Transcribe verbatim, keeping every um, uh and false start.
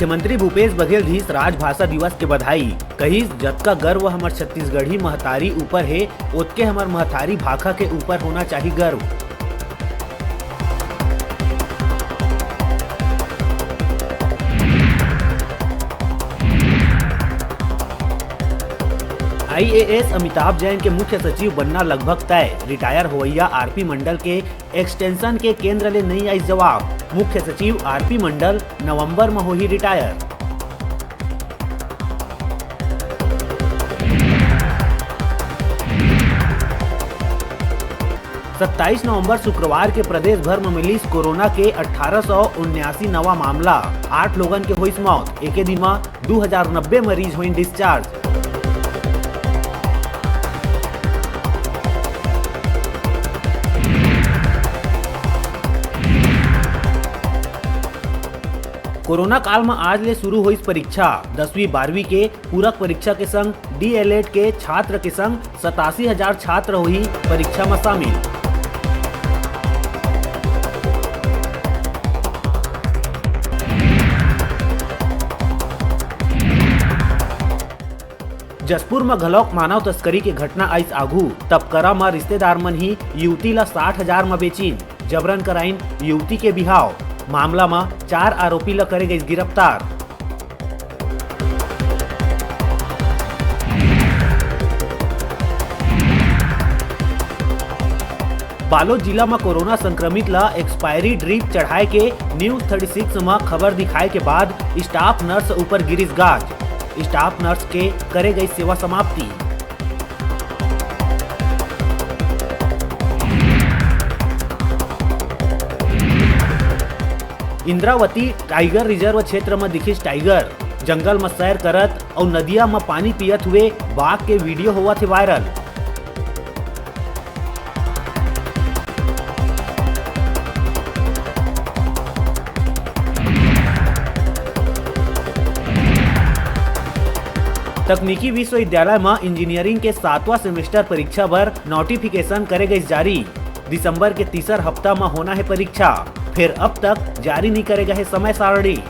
मुख्यमंत्री भूपेश बघेल दिस राजभाषा दिवस के बधाई। कहिस, "जतका गर्व हमर छत्तीसगढ़ी महतारी ऊपर हे, ओतके हमर महतारी भाखा के ऊपर होना चाही गर्व।" आईएएस अमिताभ जैन के मुख्य सचिव बनना लगभग तय। रिटायर होवइया आरपी मंडल के एक्सटेंशन के केंद्र ले नइ आइस जवाब। मुख्य सचिव आरपी मंडल नवंबर म होही रिटायर। सत्ताईस नवंबर शुक्रवार के प्रदेश भर म मिलिस कोरोना के अट्ठारह सौ उन्यासी नवा मामला, आठ लोगन के होइस मौत। एके दिन म दू हजार नब्बे मरीज होइन डिस्चार्ज। कोरोना काल म आज ले शुरू होइस परीक्षा। दसवीं बारहवीं के पूरक परीक्षा के संग डीएलएड के छात्र के संग सतासी हजार छात्र होही परीक्षा म शामिल। जशपुर म घलौक मानव तस्करी के घटना आइस आघू। तपकरा म रिश्तेदार मन ही युवती ल साठ हजार म बेचिन, जबरन कराइन युवती के बिहाव। मामला म चार आरोपी ल करे गइस गिरफ्तार। बालोद जिला म कोरोना संक्रमित ल एक्सपायरी ड्रिप चढ़ाए के न्यूज थर्टी सिक्स म खबर दिखाए के बाद स्टाफ नर्स ऊपर गिरिस गाज। स्टाफ नर्स के करे गई सेवा समाप्ति। इंद्रावती टाइगर रिजर्व क्षेत्र म दिखिस टाइगर। जंगल म सैर करत अउ नदिया म पानी पियत हुए बाघ के वीडियो होवत हे वायरल। तकनीकी विश्वविद्यालय म इंजीनियरिंग के सातवां सेमेस्टर परीक्षा बर नोटिफिकेशन करे गइस जारी। दिसंबर के तीसर हफ्ता म होना हे परीक्षा, फेर अब तक जारी नइ करे गए हे समय सारणी।